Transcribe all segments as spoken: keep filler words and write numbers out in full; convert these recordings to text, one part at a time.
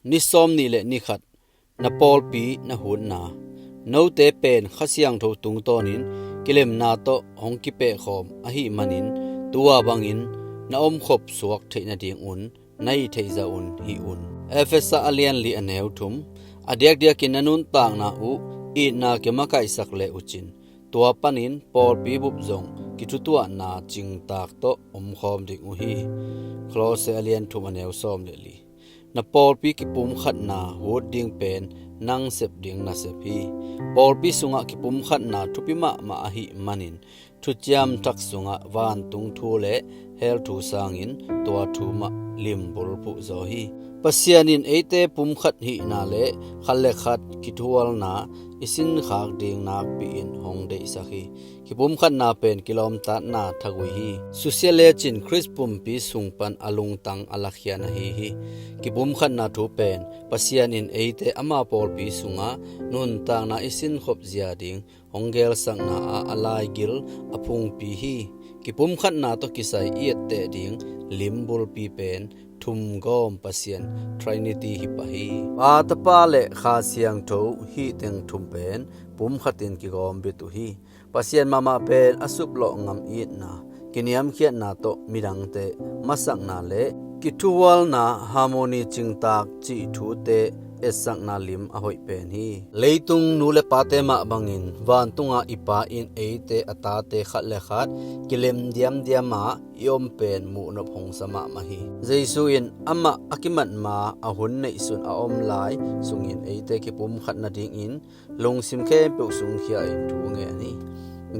Ni sawmnih le ni khat, na pawlpi na hutna. Note pen Kha Siangtho tungtawnin kilemna tawh hong kipehkhawm ahih manin, tua bangin na omkhop suak theih nadingun na hih theihzah un hih un. Efesa a lian li a neu thum. A diakdiakin na nuntakna uh itna kimakaihsak le uhcin, tua panin pawlpi bup zong kithutuahna cingtak tawh omkhawm ding uh hi. Kolose a lian thum a neu sawm le li. Na pawlpi kipumkhatna hut ding pen nang sep ding nasep hi. Pawlpi sungah kipumkhatna thupi mahmah ahih manin, thuciam thak sungah vantung thu le hell thu sangin tua thu mah limbul phuh zaw hi. Pasian in eite pumkhat hihna le khat le khat kithualna i sinkhak ding nakpi-in hong deihsak hi. Kipumkhatna pen kilawmtatna thagui hi. Susia lecin Khrist pumpi sung pan a lungtang a lakhia na hi hi. Kipumkhatna thu pen Pasian in eite ama pawlpi sungah nuntakna i sinkhop zia ding hong gelsakna ah a laigil a phungpi hi. Kipumkhatna tawh kisai i etteh ding limbulpi pen thumgawm Pasian, Trinity, hi pah hi. Pa, Tapa le Kha Siangtho hih teng thum pen pumkhatin kigawm bit uh hi. Pasian mahmah pen a suplawh ngam itna, kiniamkhiatna tawh midangte masakna le kithuhualna, harmony cingtak cih thute etsakna lim a hoih pen hi. Leitung nu le pate mah bangin vantungah i Pa in eite a tate khat le khat kilem diamdiam a i om pen muhnop hong sa mahmah hi. Jesu in amah a kimat ma a hun neihsun a om lai sungin eite kipumkhat nadingin lungsim khempeuh sungkhia in thu ngen hi.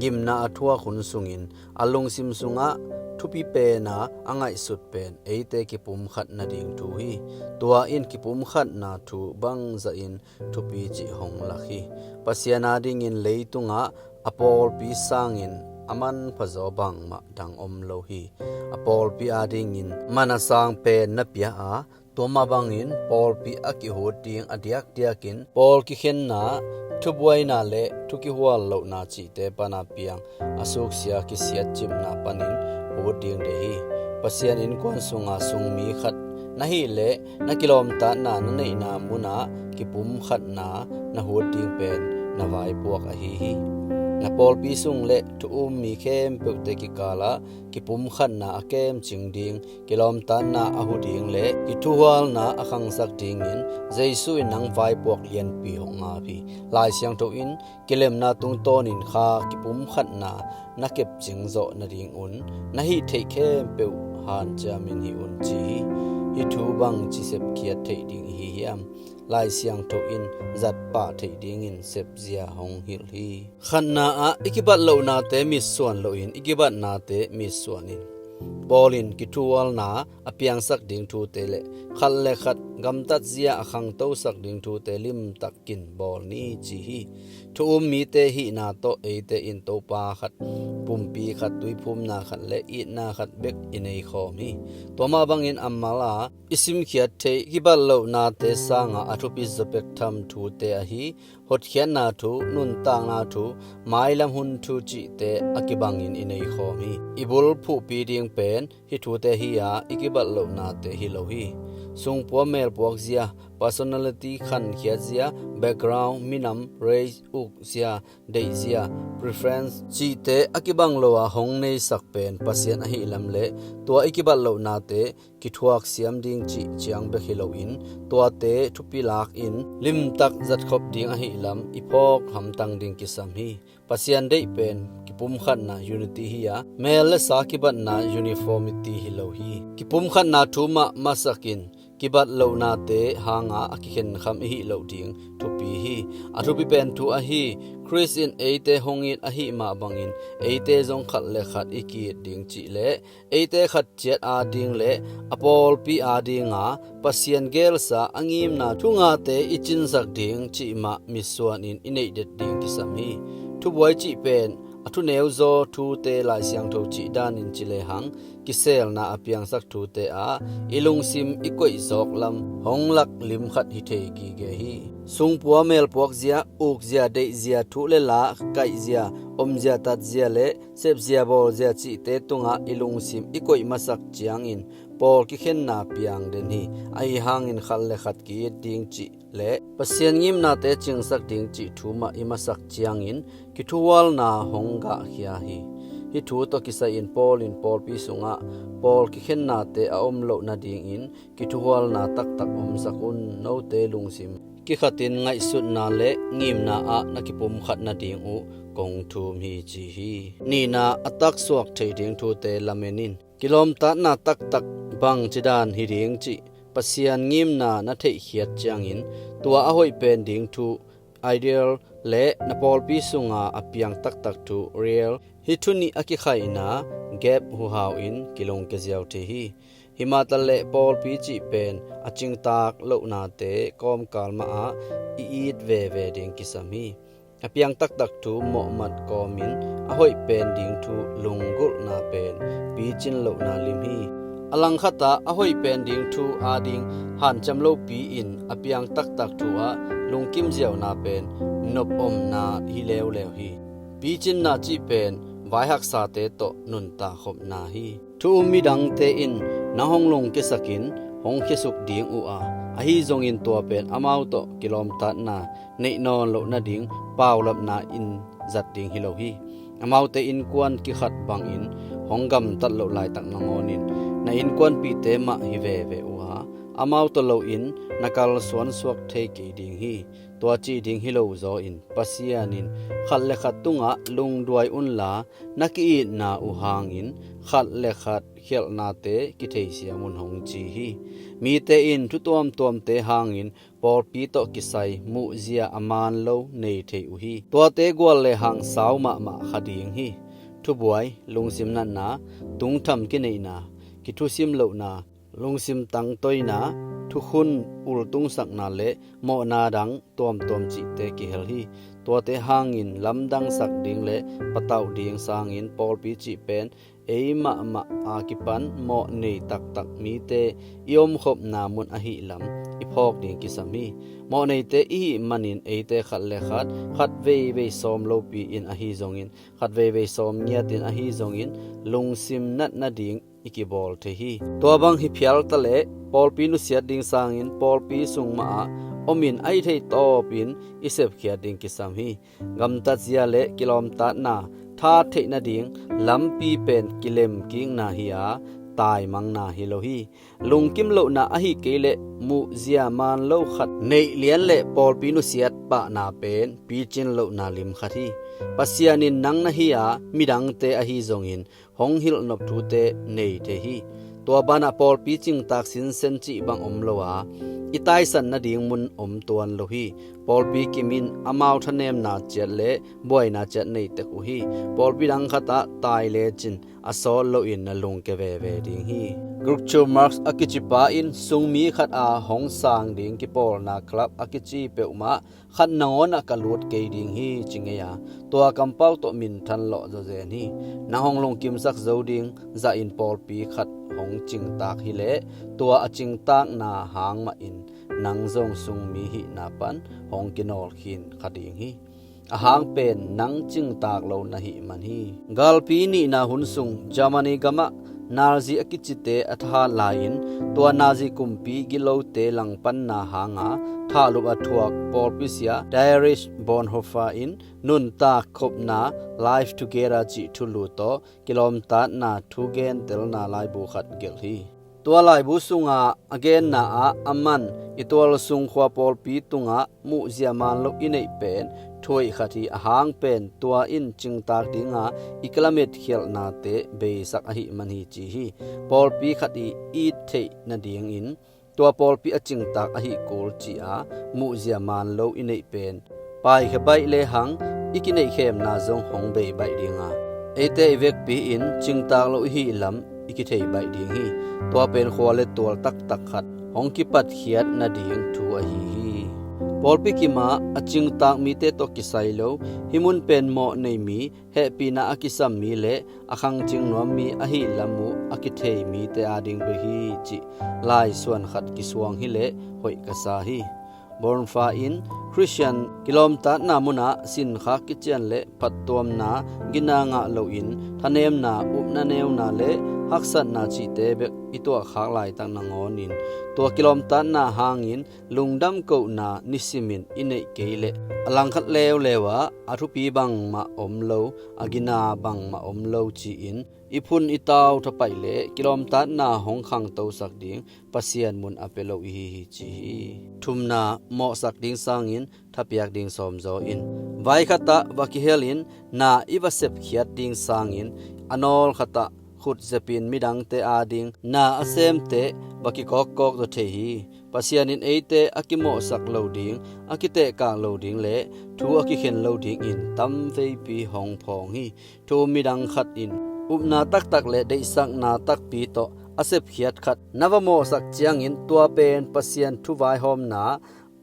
Gimna a thuak hun sungin a lungsim sungah thupi pena a ngaihsut pen eite kipumkhat nading thu hi. Tua in kipumkhatna thu bangzahin thupi cih hong lak hi. Pasian adingin leitungah a pawlpi sangin a manphazaw bangmah dang om lo hi. A pawlpi adingin man a sang pen na pia a, tua mah bangin pawlpi a kihut ding a diakdiakin pawl kikhenna, thubuaina le thukihual lohna cihte pana piang a suksia kisiatcipna panin hut ding deih hi. Pasian innkuan sunga sungmi khat na hih leh na kilawmtatna na neihna munah kipumkhatna na hut ding pen na vaipuak ahi hi. Na pawlpi sung le thu-um mi khempeuhte kikalah kipumkhatna a kemcing ding, kilawmtatna a hu ding le kithuhualna a khangsak dingin Jesu in nang vaipuak lianpi hong ngap hi. Lai Siangtho in kilemna tungtawnin kha kipumkhatna na kepcing zawh nadingun na hih theih khempeuh hanciamin hih un ci hi. Hih thu bangci sepkhiat theih ding ihi hiam? Lai Siangtho in zatpah theih dingin sepzia hong hilh hi. Khatna ah i kibat lohnate mitsuan loin i kibatnate mitsuan in. Paul in kithuhualna a piangsak ding thute le khat le khat gamtatzia a khangtosak ding thute limtakin bawl ni ci hi. Thu-um mite hihna tawh eite in Topa khat, pumpi khat, tuiphumna khat le itna khat bek i neikhawm hi. Tua mah bangin a mal a i simkhiat theih kibat lohnate sangah a thupi zawpek tham thute ahi hotkhiatna thu, nuntakna thu, mailam hun thu cihte a kibangin i neikhawm hi. I bul phuhpi ding pen hih thute hi a, i kibat lohnate hi lo hi. Sungpua melpuakzia, personality khankhiatzia, background, minam, race, ukzia, deihzia, preference cihte a kibang lo a hong neisak pen Pasian ahih lam le tua i kibat lohnate kithuaksiam ding cih ciang bek hi loin, tuate thupi lakin limtak zatkhop ding ahih lam i phawk hamtang ding kisam hi. Pasian deih pen kipumkhatna, unity, hi a, mel le sa kibatna, uniformity, hi lo hi. Kipumkhatna thu mah masakin kibat lohnate hanga a kikhenkham i hih loh ding thupi hi. A thupi pen thu ahi, Khrist in eite hong it ahih mah bangin eite zong khat le khat i ki-it ding cih le eite khat ciat ading le a pawlpi adinga Pasian gelsa a ngimna thu ngate i cinsak ding cih mah mitsuanin i neihdet ding kisam hi. Thubuai cih pen a thuneuzaw thute Lai Siangtho cih danin ci lehang kiselna a piangsak thute ah i lungsim i koihzawk lam hong lak lim khat hi thei gige hi. Sungpua melpuakzia, ukzia, deihzia, thu le la kaihzia, omzia tatzia le sepzia bawlzia cihte tungah i lungsim i koih masak ciangin pawl kikhenna piang den hi. Ahi hangin khat le khat ki-it ding cih le Pasian ngimnate cingsak ding cih thu mah i masak ciangin kithuhualna hong gahkhia hi. Hih thu tawh kisai-in Paul in pawlpi sungah pawl kikhennate a om loh nadingin kithuhualna taktak omsak un. Note lungsim kikhatin ngaihsutna le ngimna ah na kipumkhat nading uh kong thum hi ci hi. Nihna, a taksuak thei ding thute lamen in. Kilawmtatna taktak bangci dan hi ding cih Pasian ngimna na theihkhiat ciangin tua a hoih pen ding thu, ideal, le na pawlpi sunga a piang taktak thu, real, hih thu nih a kikhaihna gap huhau in kilungkia ziau thei hi. Himah taleh pawlpi cih pen a cingtak lohnate kawmkal mahah i it veve ding kisam hi. A piang taktak thu mawhmat kawmin a hoih pen ding thu lunggulhna pen picin lohna lim hi. A langkhatah a hoih pen ding thu ading hanciam lopi-in a piang taktak thu ah lungkim ziauna pen nop omna hi leuleu hi. Picinna cih pen vaihaksate tawh nuntak khopna hi. Thu um midangte in nang hong lungkiasakin hong khiasuk ding uh a, ahi zongin tua pen amau tawh kilawmtatna neih nawn loh nading paulapna in zat ding hi lo hi. Amaute innkuan kikhat bangin hong gamtat loh laitak nangawnin na innkuanpihte mah hi veve uh a, amau tawh loin na kalsuan suak thei kei ding hi. Tua cih ding hi lo zawin Pasian in khat le khat tungah lungduai unla na ki-itna uh hangin khat le khat khialhnate kitheisiam un hong ci hi. Mite in thu tuamtuamte hangin pawlpi tawh kisai muhzia a man lo nei thei uh hi. Tuate gual le hang sau mahmah kha ding hi. Thubuai, lungsim natna, tungtham kineihna, kithusim lohna, lungsim tangtoina, thukhun ultungsakna le mawhna dang tuamtuam cihte kihel hi. Tuate hangin lamdangsak ding le patauh ding sangin pawlpi cih pen ei mahmah a kipan mawh nei taktak mite i omkhopna mun ahih lam i phawk ding kisam hi. Mawh neite i hih manin eite khat le khat, khat veivei sawm lopi-in ahi zongin, khat veivei sawm ngiatin ahi zongin lungsim nat nading i kibawl thei hi. Tua bang hi phial taleh pawlpi nusiat ding sangin pawlpi sung mahah omin ahi thei tawpin i sepkhiat ding kisam hi. Gamtatzia le kilawmtatna, tha theih nading lampi pen kilemkikna hi a, taimangna hi lo hi. Lungkim lohna ahi kei leh muhzia man lo khat neih lian le pawlpi nusiat pahna pen picin lohna lim khat hi. Pasian in nang na hi a, midangte ahi zongin hong hilhnop thute nei thei hi. Tua banah pawlpi cingtak sinsen cih bang om lo a, i taisan nading mun om tuan lo hi. Pawlpi kimin amau thanemna ciat le buaina ciat nei tek uh hi. Pawlpi dang khatah tai lecin a sawt loin na lungkia veve ding hi. Groucho Marx a kicipa in sungmi khat a hong sang ding kipawlna club a kici peuhmah khat nangawnah ka lut kei ding hi ci ngei a, tua kampau tawh minthan lawh zawzen hi. Nang hong lungkimsak zo ding zahin pawlpi khat hong cingtak hileh tua a cingtakna hang mahin nang zong sungmi hihna pan hong kinawlkhin kha ding hi. A hang pen nang cingtak lo na hih man hi. Galpi nihna hun sung Germany gamah Nazi a kicite a thahat lai-in tua Nazi kumpi gilote langpanna hanga thahlup a thuak pawlpi sia Dietrich Bonhoeffer in nuntak khopna, Life Together cih thulu tawh kilawmtatna thugentelna laibu khat gelh hi. Tua laibu sunga a genna ah aman i tualsung khua pawlpi tungah muhzia man lo i neih pen thuhoih khat hi. A hang pen tua in cingtak dinga i kilamet khialhnate beisak ahih man hi ci hi. Pawlpi khat i it theih nadingin tua pawlpi a cingtak ahih kul ci-a muhzia man lo i neih pen paikhia baih lehang i kineihkhemna zong hong bei baih dinga, eite i vekpi-in cingtak lo i hih lam i kithei baih ding hi. Tua pen khua le tual taktak khat hong kipatkhiat nading thu ahi hi. Pawlpi kimah a cingtak mite tawh kisai lo, hih mun pen mawh nei mi, hehpihna a kisam mi le a khangcing nuam mi ahih lam uh a kithei mite ading bek hi cih laisuan khat kisuang hileh hoih ka sa hi. Bonhoeffer in Christian kilawmtatna munah sinkhak kician le phattuamna gina ngah loin thanemna, upna neuna le haksatna cihte bek i tuahkhak laitak nangawnin tua kilawmtatna hangin lungdam kohna nisimin i neih kei leh a langkhat leuleu ah a thupi bangmah om lo, a gina bangmah om lo ci-in i phun i tau thapaih leh kilawmtatna hong khangtosak ding Pasian mun a pia lo ihi hi ci hi. Thumna, mawhsak ding sangin thapiak ding sawmzaw in. Vai khatah va kihelin na i va sepkhiat ding sangin a nawl khatah khut zepin midangte ading na a semte va kikawkkawk zaw thei hi. Pasian in eite a kimawhsak lo ding, a kitehkak lo ding le thu a kikhen lo dingin tam veipi hong phawng hi. Thu um midang khat in upna taktak le deihsakna takpi tawh a sepkhiat khat na va mawhsak ciangin tua pen Pasian thuvaihawmna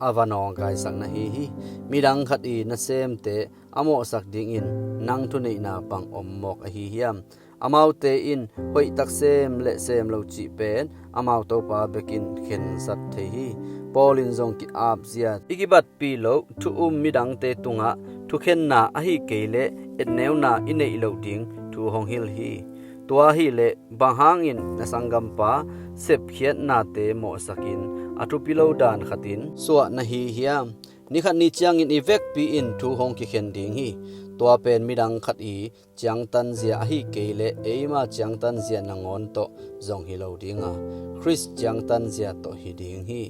a va nawngkaisak na hi hi. Midang khat i nasemte a mawhsak dingin nang thuneihna bang om mawk ahi hiam? Amaute in hoihtak sem le sem lo cih pen amau Topa bekin khensat thei hi. Paul in zong ki-apzia i kibatpih loh thu um midangte tungah thukhenna ahi kei leh etneuna i neih loh ding thu hong hilh hi. Tua hileh bang hangin na sanggampa sepkhiatnate mawhsakin a thupi lo dan khatin suah na hi hiam? Nikhat ni ciangin i vekpi in thu hong kikhen ding hi. Tua pen midang khat i ciangtanzia ahi kei leh eima ciangtanzia nangawn tawh zong hi lo dinga, Khrist ciangtanzia tawh hi ding hi.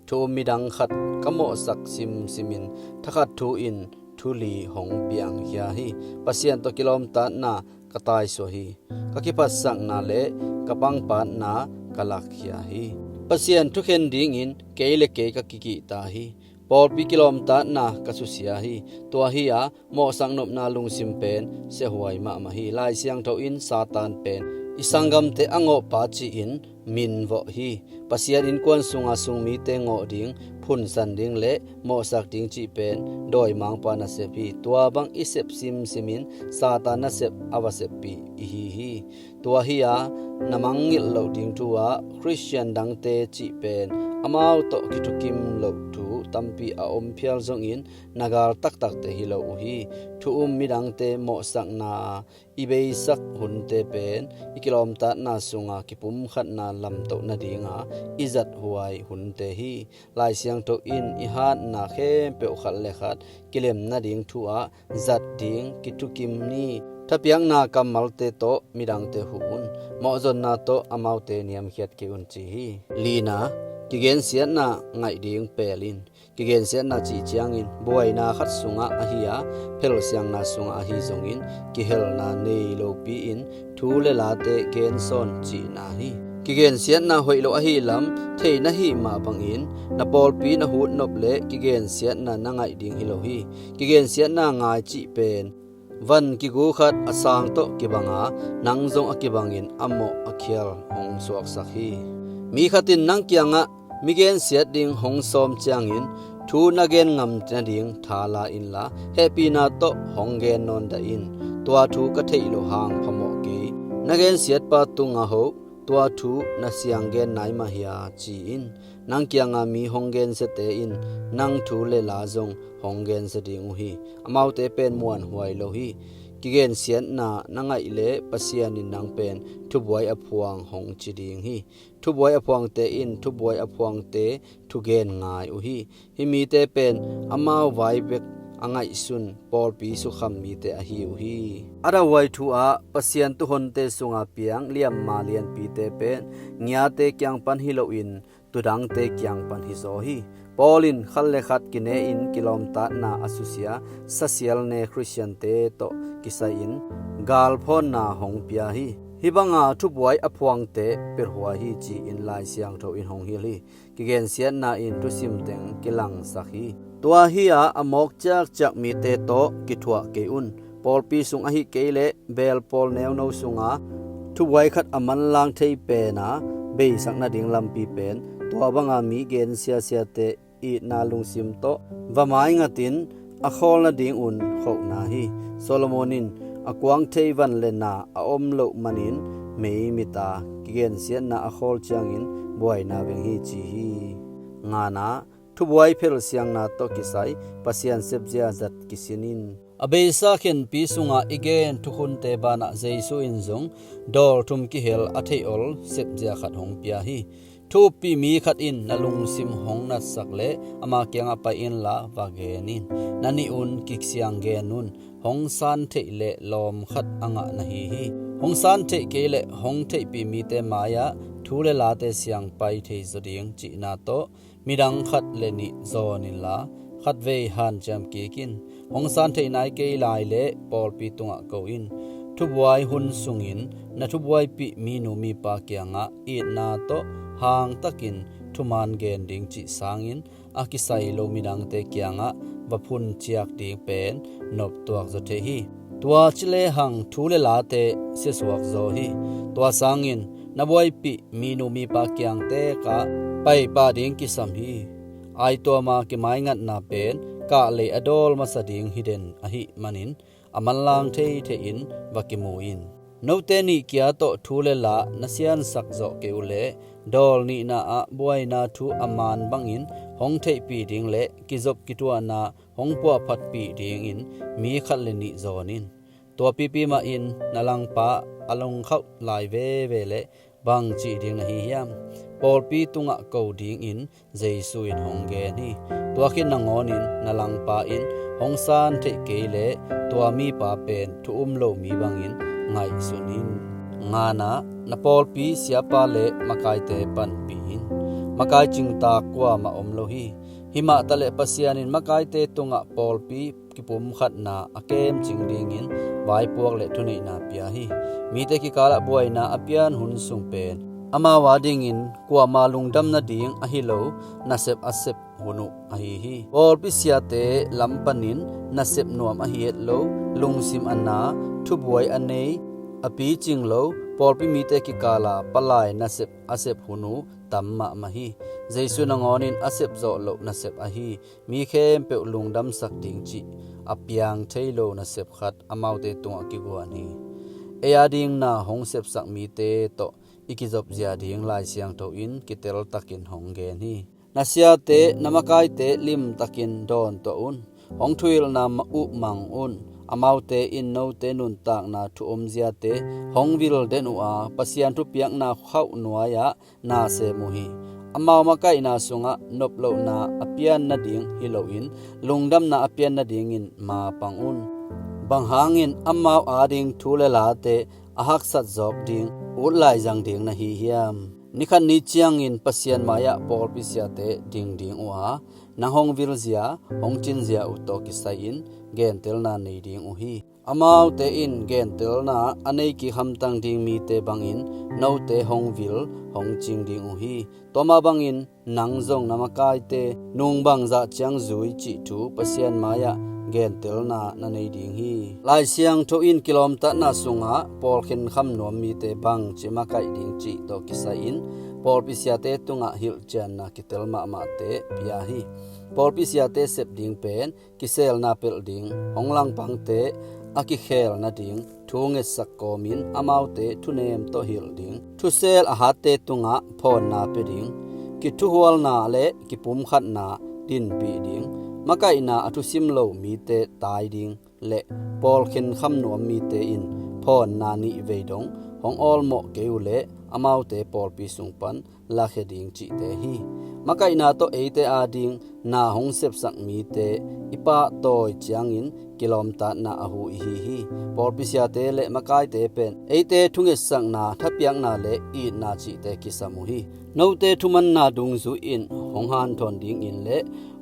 Thu um midang khat ka mawhsak simsimin thakhat thu in thu li hong piangkhia hi. Pasian tawh kilawmtatna ka taisuah hi. Ka kiphatsakna le ka pangpatna ka lakkhia hi. Pasian thukhen dingin kei le kei ka kikihta hi. Pawlpi kilawmtatna ka susia hi. Tua hi-a mawhsak nopna lungsim pen siahuai mahmah hi. Lai Siangtho in Satan pen i sanggamte a ngawhpa ci-in minvawh hi. Pasian innkuan sunga sungmite ngawh ding, phunsan ding le mawhsak ding cih pen dawimangpa nasep hi. Tua bang i sep simsimin Satan nasep a va seppih ihi hi. Tua hi-a na mangngilh loh ding thu-ah Khristian dangte cih pen amau tawh kithukim loh thu tampi a om phial zongin na gal taktakte hi lo uh hi. Thu um midangte mawhsakna i beisak hunte pen i kilawmtatna sunga kipumkhatna lamtoh nadinga i zathuai hunte hi. Lai Siangtho in i hatna khempeuh khat le khat kilem nading thu-ah zat ding kithukim ni. Thapiakna kammalte tawh midangte huh un. Mawhzonna tawh amaute niamkhiat kei un ci hi. Lina, kigensiatna ngaih ding pel in. Kigensiatna cih ciangin buaina khat sungah ahi a, phelsiangna sungah ahi zongin kihelna nei lopi-in thu le late gensawn cihna hi. Kigensiatna hoih lo ahi lam thei na hih mah bangin na pawlpi na hutnop le kigensiatna na ngaih ding hi lo hi. Kigensiatna ngai cih pen van kigu khat a sang tawh kibanga nang zong a kibangin a mawh a khial hong suaksak hi. Mi khat in nang kiangah mi gensiat ding hong sawm ciangin thu na gen ngam nading tha la inla hehpihna tawh hong gen nawn dah in. Tua thu ka theih loh hang phamawh kei. Na gensiatpa tungah hoh, tua thu na siang gen nai mah hia ci-in nang kianga mi hong gensiate in nang thu le la zong hong gensia ding uh hi. Amaute pen muanhuai lo hi. Kigensiatna na ngaih le Pasian in nang pen thubuai a phuang hong ci ding hi. Thubuai a phuangte in thubuai a phuangte thugen ngai uh hi. Hih mite pen amau vai bek a ngaihsun pawlpi sukham mite ahi uh hi. A dauhuai thu-ah Pasian tuuhonte sunga piang liamma lianpite pen ngiate kiang pan hi loin tudangte kiang pan hizaw hi. Paul in khat le khat kine-in kilawmtatna a susia sasial ne Khristiante tawh kisai-in galphawnna hong pia hi. Hih banga thubuai a phuangte pelhhuai hi ci-in Lai Siangtho in hong hilh hi. Kigensiatna in thusim teng kilangsak hi. Tua hi-a a mawk ciakciak mite tawh kithuah kei un. Pawlpi sung ahi kei leh beel pawl neuno sunga thubuai khat a manlang thei pena beisak nading lampi pen tua banga mi gensiasiate itna lungsim tawh va maingatin a khawl nadingun khohna hi. Solomon in a kuang thei van le na a om loh manin mei mita kigensiatna a khawl ciangin buaina veng hi ci hi. Ngana, thubuai phelsiangna tawh kisai Pasian sepzia zat kisin in. A beisa khenpi sungah i gen thukhunte banah Jesu in zong dawl thum kihel a theih ol sepzia khat hong pia hi. Thu uppih mi khat in na lungsim hong natsak leh ama kiangah pai inla va gen in. Na nih un kisiang gen un. Hong san theih leh lawm khat a ngah na hi hi. Hong san theih kei leh hong theihpih mite mai-ah thu le late siangpai thei zaw ding cihna tawh midang khat le nih zawn inla, khatvei hanciam kik in. Hong san theih nai kei lai leh pawlpi tungah ko in. Thubuai hun sungin na thubuaipih minu mipa kiangah itna tawh hangtakin thuman gen ding cih sangin a kisai lo midangte kiangah va phunciak ding pen noptuak zaw thei hi. Tua ci lehang thu le late siasuak zaw hi. Tua sangin na buaipih minu mipa kiang tekah paipah ding kisam hi. Aituama kimaingatna pen kahlei a dawl masa ding hi den ahih manin a manlang theithei in va kimu in. Note nih kia tawh thu le la na siansak zawh kei uh leh dawl nihna ah buaina thu a man bangin hong theihpih ding le kizop kituahna hong puahphatpih dingin mi khat le nih zawn in. Tua pipi mahin na langpa a lungkhauh lai veve leh bang cih ding na hi hiam? Pawlpi tungah ko dingin Jesu in hong gen hi. Tua khit nangawnin na langpa in hong san theih kei leh tua mipa pen thu um lo mi bangin ngaihsun in. Ngana, na pawlpi siapa le makaite panpih in. Makai cingtak kuamah om lo hi. Himah taleh Pasian in makaite tungah pawlpi kipumkhatna a kemcing dingin vaipuak le thuneihna pia hi. Mite kikalah buaina a pian hun sung pen amau adingin kuama lungdam nading ahi lo nasep a sep hun uh ahi hi. Pawlpi siate lam panin nasep nuam ahi et lo, lungsim a na, thubuai a nei, a picing lo, pawlpi mite kikala palai nasep a sep hun uh tam mahmah hi. Jesu nangawnin a sep zawh loh nasep ahi, mi khempeuh lungdamsak ding cih a piang thei lo nasep khat amaute tungah kiguan hi. Ei ading na hong sepsak mite tawh i kizopzia ding Lai Siangtho in kiteltakin hong gen hi. Na siate, na makaite limtakin dawntuah un. Hong thuhilhna uh mang un. Amaute in note nuntakna thu omziate hong vil den uh a, Pasian thupiakna khauh nuai-ah na sem uh hi. Amau makaihna sungah noplohna a pian nading hi loin, lungdamna a pian nadingin mapang un. Bang hangin amau ading thu le late a haksat zawk ding, ut laizang ding na hi hiam? Nikhat ni ciangin Pasian mai-ah pawlpi siate ding ding uh a, nang hong vilzia, hong cinzia uh tawh kisai-in gentelna nei ding uh hi. Amaute in gentelna a nei kik hamtang ding mite bangin note hong vil, hong cing ding uh hi. Tua mah bangin nang zong na makaite nung bangzah ciang zui cih thu Pasian mai-ah gentelna na nei ding hi. Lai Siangtho in kilawmtatna sungah pawl khenkham nuam mite bangci makaih ding cih tawh kisai-in pawlpi siate tungah hilhcianna kitel mahmahte pia hi. Pawlpi siate sep ding pen kiselna pelh ding, hong langpangte a kikhel nading thu ngetsak kawmin amaute thunem tawh hilh ding, thusel a hatte tungah phawnna pia ding, kithuhualna le kipumkhatna dinpih ding, makaihna a thusim lo mite tai ding le pawl khenkham nuam mite in phawnna nih vei dong hong awlmawh kei uh leh amaute pawlpi sung pan lakhia ding cihte hi. Makaihna tawh eite ading na hong sepsak mite i pahtawi ciangin kilawmtatna a hu ihi hi. Pawlpi siate le makaite pen eite thungetsakna, thapiakna le itna cihte kisam uh hi. Note thumanna dungzui in hong hanthawn dingin le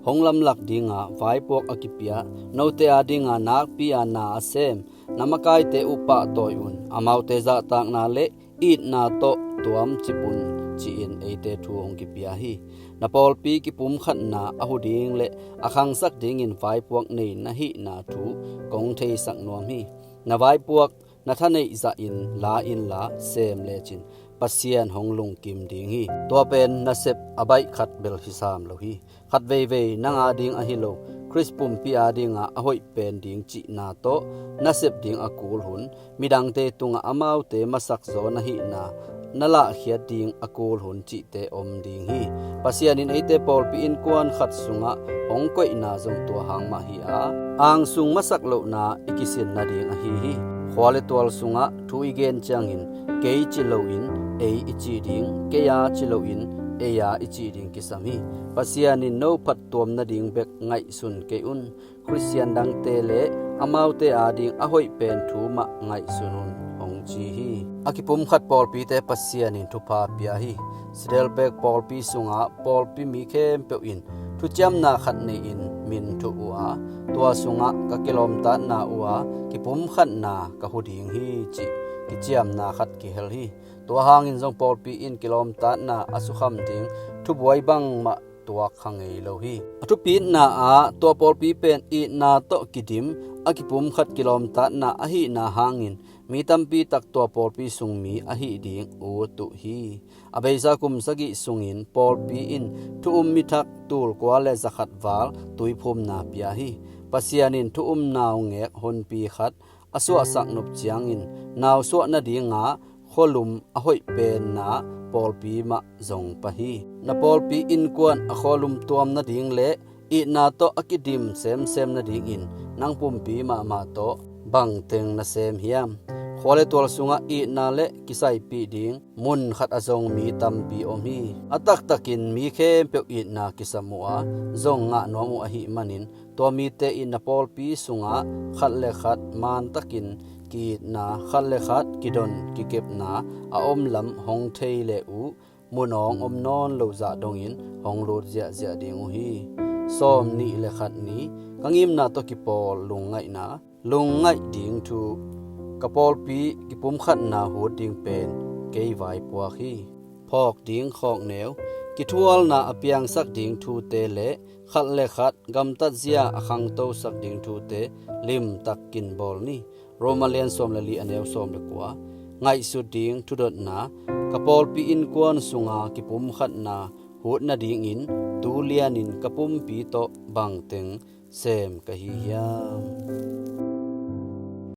hong lamlak dinga vaipuak a kipia, note adinga nakpi-a na a sem na makaite uh pahtawi un. Amaute zahtakna le itna tawh tuamcip un, ci-in eite thu hong kipia hi. Na pawlpi kipumkhatna a hu ding le a khangsak dingin vaipuak nei na hihna thu kong theisak nuam hi. Na vaipuak na thaneih zahin la inla sem lecin Pasian hong lungkim ding hi. Tua pen nasep a baih khat bel hi sam lo hi. Khat veivei nang ading ahi lo, Khrist pumpi adinga a hoih pen ding cihna tawh nasep ding a kul hun, midangte tungah amaute masak zaw na hihna na lahkhiat ding a kul hun cihte om ding hi. Pasian in eite pawlpi innkuan khat sungah hong koihna zong tua hang mah hi a, angsung masak lohna i kisin nading ahi hi. Khua le tual sungah thu i gen ciangin kei ci loin ei i cih ding, kei a ci loin ei a i cih ding kisam hi. Pasian in no phattuam nading bek ngaihsun kei un. Khristian dangte le amaute ading a hoih pen thu mah ngaihsun un, hong ci hi. A kipumkhat pawlpite Pasian in thupha pia hi. Sidelbek pawlpi sungah pawlpi mi khempeuh in thuciamna khat nei-in min thuh uh a, tua sungah ka kilawmtatna uh a kipumkhatna ka hu ding hi cih kiciamna khat kihel hi. Tua hangin zong pawlpi in kilawmtatna a sukham ding thubuai bangmah tuak kha ngei lo hi. A thupitna ah tua pawlpi pen itna tawh kidim a kipumkhat kilawmtatna ahihna hangin mi tampi tak tua pawlpi sung mi ahih ding ut uh hi. A beisa kum sagih sungin pawlpi in thu um mi thak tul kua le zakhat val tuiphumna pia hi. Pasian in thu um naungek honpi khat a suahsak nop ciangin nau suah nadinga khualum a hoih penna pawlpi mah zong pia hi. Na pawlpi innkuan a khualum tuam nading le itna tawh a kidim semsem nadingin nang pumpi mahmah tawh bangteng na sem hiam? Khua le tual sungah itna le kisaipih ding mun khat a zong mi tampi om hi. A taktakin mi khempeuh itna kisam uh a, zong ngah nuam uh ahih manin tua mite in na pawlpi sungah khat le khat mantakin ki-itna, khat le khat kidon kikepna a om lam hong thei le uh, mun awng om nawn lo zah dongin hong lut ziahziah ding uh hi. Sawm nih le khat ni, ka ngimna tawh kipawl lungngaihna, lungngaih ding thu. Ka pawlpi kipumkhatna hut ding pen kei vaipuak hi. Phawk ding khawkneu, kithualna a piangsak ding thute le khat le khat gamtatzia a khangtosak ding thute limtakin bawl ni. Roma lian sawm le li, a neu sawm le kua. Ngaihsut ding thudotna, ka pawlpi innkuan sunga kipumkhatna hut nadingin tu lianin ka pumpi tawh bangteng sem ka hi hiam?